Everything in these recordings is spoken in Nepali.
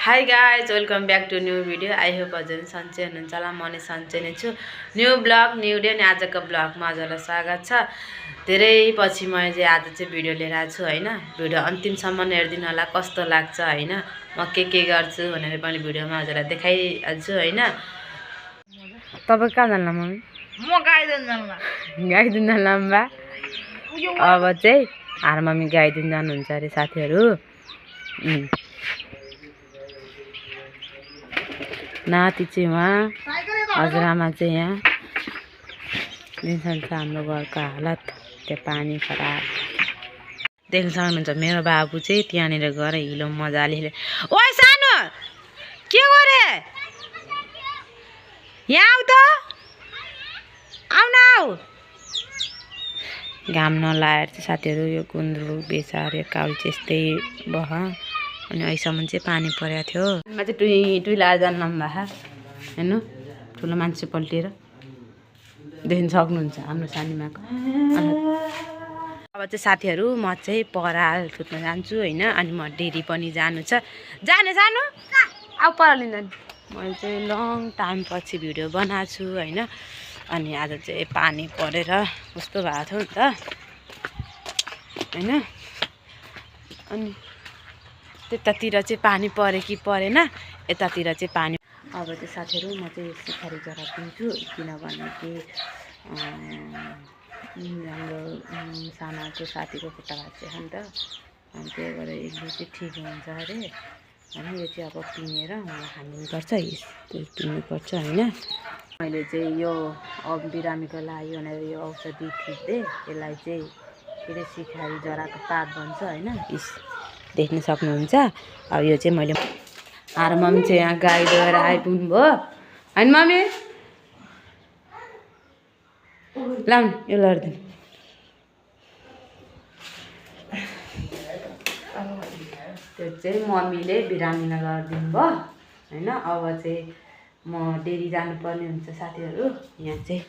High guys welcome back to new video. I hope हजुर सन्चै हुनुहुन्छ होला। म नै सन्चै नै छु। न्यू ब्लग न्यू डे अनि आजको ब्लगमा हजुरलाई स्वागत छ। धेरै पछि मैले चाहिँ आज चाहिँ भिडियो लिएर आएको छु हैन। भिडियो अन्तिमसम्म हेरिदिनु होला कस्तो लाग्छ हैन। म के गर्छु भनेर पनि भिडियोमा हजुरलाई देखाइहाल्छु हैन। तपाईँ कहाँ जान्ला मम्मी? म गाइदिन जान्ला। गाइदिन जान्ला बा। अब चाहिँ हार मम्मी गाइदिन जानुहुन्छ अरे साथीहरू। नाति चाहिँ उहाँ हजुरआमा चाहिँ यहाँ दिन्छ। हाम्रो घरको हालत त्यो पानी खराब देख्न सक्नुहुन्छ। मेरो बाबु चाहिँ त्यहाँनिर गएर हिलो मजाले ओ सानो के गरे यहाँ आऊ त आऊ न आऊ। घाम नलाएर चाहिँ साथीहरू यो गुन्द्रुक बेचारे काउ चाहिँ यस्तै बह अनि अहिलेसम्म चाहिँ पानी परेको थियो। मा चाहिँ टुई लाएर जान्लाम भा हेर्नु ठुलो मान्छे पल्टिएर देख्न सक्नुहुन्छ हाम्रो सानीमाको। अब चाहिँ साथीहरू म चाहिँ पराल थुत्न जान्छु हैन। अनि म डेरी पनि जानु छ। जाने सानो अब पराल लिन जाने। मैले चाहिँ लङ टाइम पछि भिडियो बनाएको छु हैन। अनि आज चाहिँ पानी परेर कस्तो भएको थियो नि त हैन। अनि त्यतातिर चाहिँ पानी परे कि परेन यतातिर चाहिँ पानी। अब चाहिँ साथीहरू म चाहिँ सुपारी जरा दिन्छु किनभने कि हाम्रो सानाको साथीको खुट्टा भाँच्यो नि त। अनि त्यही भएर एक दुई चाहिँ ठिक हुन्छ अरे। अनि यो चाहिँ अब पिनेर मलाई खानुपर्छ यस्तो पिन्नुपर्छ हैन। मैले चाहिँ यो बिरामीको लागि भनेर यो औषधि थिच्दै यसलाई चाहिँ के अरे सिखारी जराको पात भन्छ हैन। देख्न सक्नुहुन्छ। अब यो चाहिँ मैले हार मम्मी चाहिँ यहाँ गाई लिएर आइपुग्नु भयो होइन मम्मी लाउनु यो लडिदिनु। त्यो चाहिँ मम्मीले बिरामीलाई लडिदिनु भयो होइन। अब चाहिँ म डेरी जानुपर्ने हुन्छ साथीहरू। यहाँ चाहिँ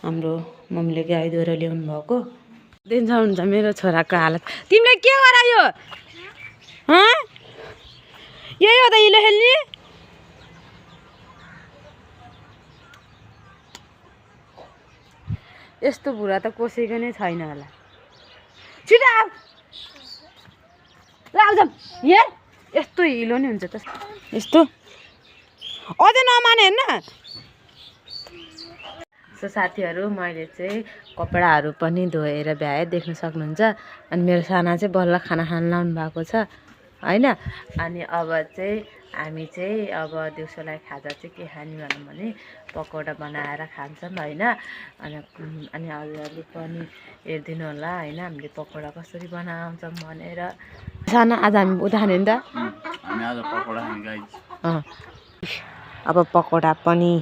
हाम्रो मम्मीले गाई दोहोर ल्याउनु भएको देख्न सक्नुहुन्छ मेरो छोराको हालत। तिमीले के गरायो यही हो त हिलो खेल्ने। यस्तो भुरा त कसैको नै छैन होला। छिटो आऊ ल आउँछ हेर यस्तो हिलो नि हुन्छ त यस्तो अझै नमाने हेर्न। सो साथीहरू मैले चाहिँ कपडाहरू पनि धोएर भ्याएँ देख्न सक्नुहुन्छ। अनि मेरो साना चाहिँ बल्ल खाना खान लाउनु भएको छ हैन। अनि अब चाहिँ हामी चाहिँ अब दिउँसोलाई खाजा चाहिँ के खाने भनौँ भने पकौडा बनाएर खान्छौँ हैन। अनि हजुरहरूले पनि हेरिदिनु होला हैन हामीले पकौडा कसरी बनाउँछौँ भनेर। साना आज हामी उता खाने नि त हामी आज पकौडा खाने गाइस। अब पकौडा पनि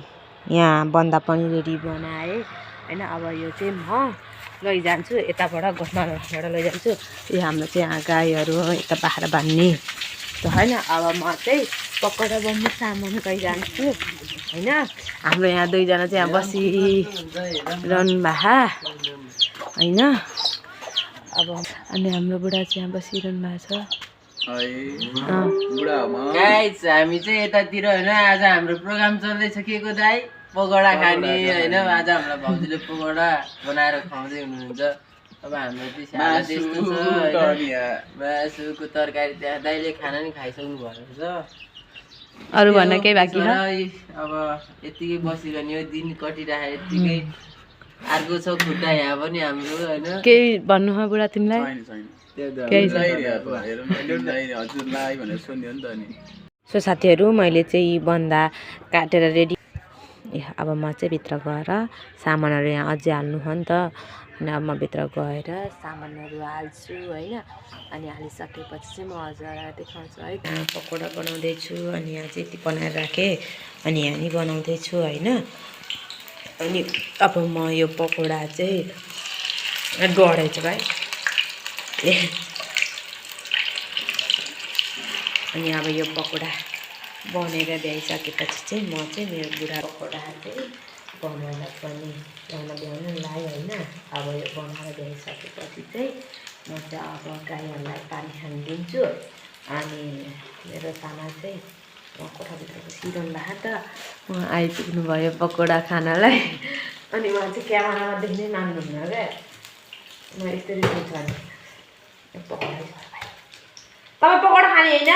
यहाँ बन्दा पनि रेडी बनाएँ हैन। अब यो चाहिँ म लैजान्छु यताबाट गोठमाबाट लैजान्छु। यो हाम्रो चाहिँ यहाँ गाईहरू यता बाख्रा बान्ने होइन। अब म चाहिँ पकौडा बन्ने सामान लैजान्छु होइन। हाम्रो यहाँ दुईजना चाहिँ यहाँ बसिरहनु भएको होइन। अब अनि हाम्रो बुढा चाहिँ यहाँ बसिरहनु भएको छ। गाइस हामी चाहिँ यतातिर होइन आज हाम्रो प्रोग्राम चल्दैछ के को दाइ पकौडा खाने होइन। आज हाम्रो भाउजूले पकौडा बनाएर खुवाउँदै हुनुहुन्छ। अब हाम्रो चाहिँ त्यस्तो छ मासुको तरकारी त्यहाँ दाइले खाना नि खाइसक्नु भएको छ। अरू भन्न केही बाँकी छ? अब यतिकै बसिरहने हो दिन कटिराखेर यतिकै अर्को छ खुट्टा यहाँ पनि हाम्रो होइन। केही भन्नु हो बुढा तिमीलाई? सो साथीहरू मैले चाहिँ बन्दा काटेर रेडी। अब म चाहिँ भित्र गएर सामानहरू यहाँ अझै हाल्नु हो नि त। अनि अब म भित्र गएर सामानहरू हाल्छु होइन। अनि हालिसकेपछि चाहिँ म हजुरलाई देखाउँछु है। पकौडा बनाउँदैछु अनि यहाँ चाहिँ यति बनाएर राखेँ अनि यहाँ नि बनाउँदैछु होइन। अनि अब म यो पकौडा चाहिँ गढेछ भाइ अनि अब यो पकौडा बनेर भ्याइसकेपछि चाहिँ म चाहिँ मेरो बुढा पकौडा चाहिँ बनाउन पनि भ्याउनु लाग्यो होइन। अब यो बनाएर भ्याइसकेपछि चाहिँ म चाहिँ अब गाईहरूलाई पानी खान दिन्छु अनि मेरो साना चाहिँ कोठाभित्रको सिरन भए त उहाँ आइपुग्नु भयो पकौडा खानालाई अनि उहाँ चाहिँ क्यामेरामा देख्नै मान्नुहुन्न क्या म यसरी सोच्छु भने पकौडा तपाईँ पकौडा खाने होइन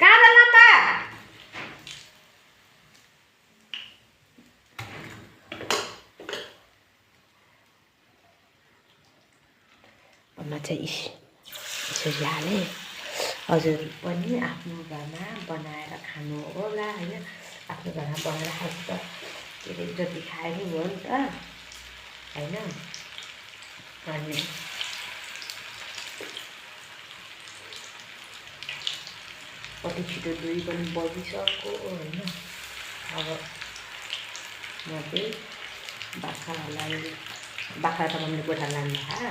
कहाँ जानु त चाहिँ यसरी हालेँ हजुर पनि आफ्नो घरमा बनाएर खानु होला होइन आफ्नो घरमा बनाएर खाएको त के अरे जति खाए नि हो नि त होइन अनि कति छिटो 2 पनि बजिसक्यो होइन अब म चाहिँ बाख्रा त मैले गोठा लानु भए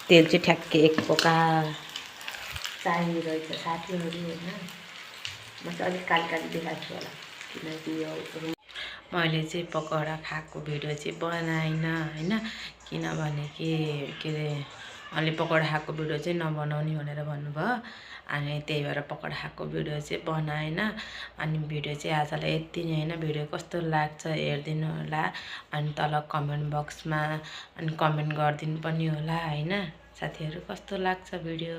तेल चाहिँ ठ्याक्कै 1 पोका चाहिरहेछ साथीहरू होइन म चाहिँ अलिक काली देखाएको छु होला किनकि यो मैले चाहिँ पकौडा खाएको भिडियो चाहिँ बनाइनँ होइन किनभने के अरे अलि पकौडा खाएको भिडियो चाहिँ नबनाउने भनेर भन्नुभयो अनि त्यही भएर पकौडा खाएको भिडियो चाहिँ बनाएन अनि भिडियो चाहिँ आजलाई यति नै होइन भिडियो कस्तो लाग्छ हेरिदिनु होला अनि तल कमेन्ट बक्समा अनि कमेन्ट गरिदिनु पनि होला होइन साथीहरू कस्तो लाग्छ भिडियो